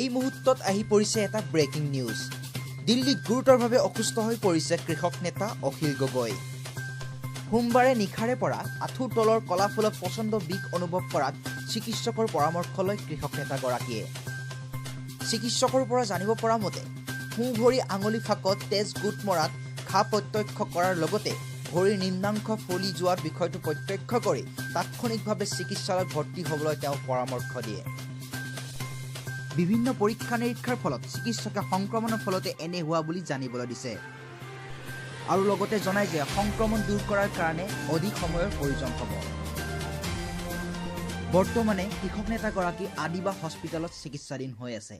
এই মুহূৰ্তত আহি পৰিছে এটা ব্ৰেকিং নিউজ। দিল্লীত গুৰুতৰভাৱে অসুস্থ হৈ পৰিছে কৃষক নেতা অখিল গগৈ। সোমবাৰে নিশাৰে পৰা আঁঠুৰ তলৰ কলাফুলত প্ৰচণ্ড বিষ অনুভৱ কৰাত চিকিৎসকৰ পৰামৰ্শ লয় কৃষক নেতাগৰাকীয়ে। চিকিৎসকৰ পৰা জানিব পৰা মতে সোঁ ভৰি আঙুলি ফাঁকত তেজ গোট মৰাত ঘাঁ প্ৰত্যক্ষ কৰাৰ লগতে ভৰিৰ নিম্নাংশ ফুলি যোৱাৰ বিষয়টো প্ৰত্যক্ষ কৰি তাৎক্ষণিকভাৱে চিকিৎসালয়ত ভৰ্তি হ'বলৈ তেওঁ পৰামৰ্শ দিয়ে। বিভিন্ন পৰীক্ষা নিৰীক্ষাৰ ফলত চিকিৎসকে সংক্ৰমণৰ ফলতে এনে হোৱা বুলি জানিবলৈ দিছে আৰু লগতে জনায় যে সংক্ৰমণ দূৰ কৰাৰ কাৰণে অধিক সময়ৰ প্ৰয়োজন হ'ব। বৰ্তমানে কৃষক নেতাগৰাকী আদিবা হস্পিটেলত চিকিৎসাধীন হৈ আছে।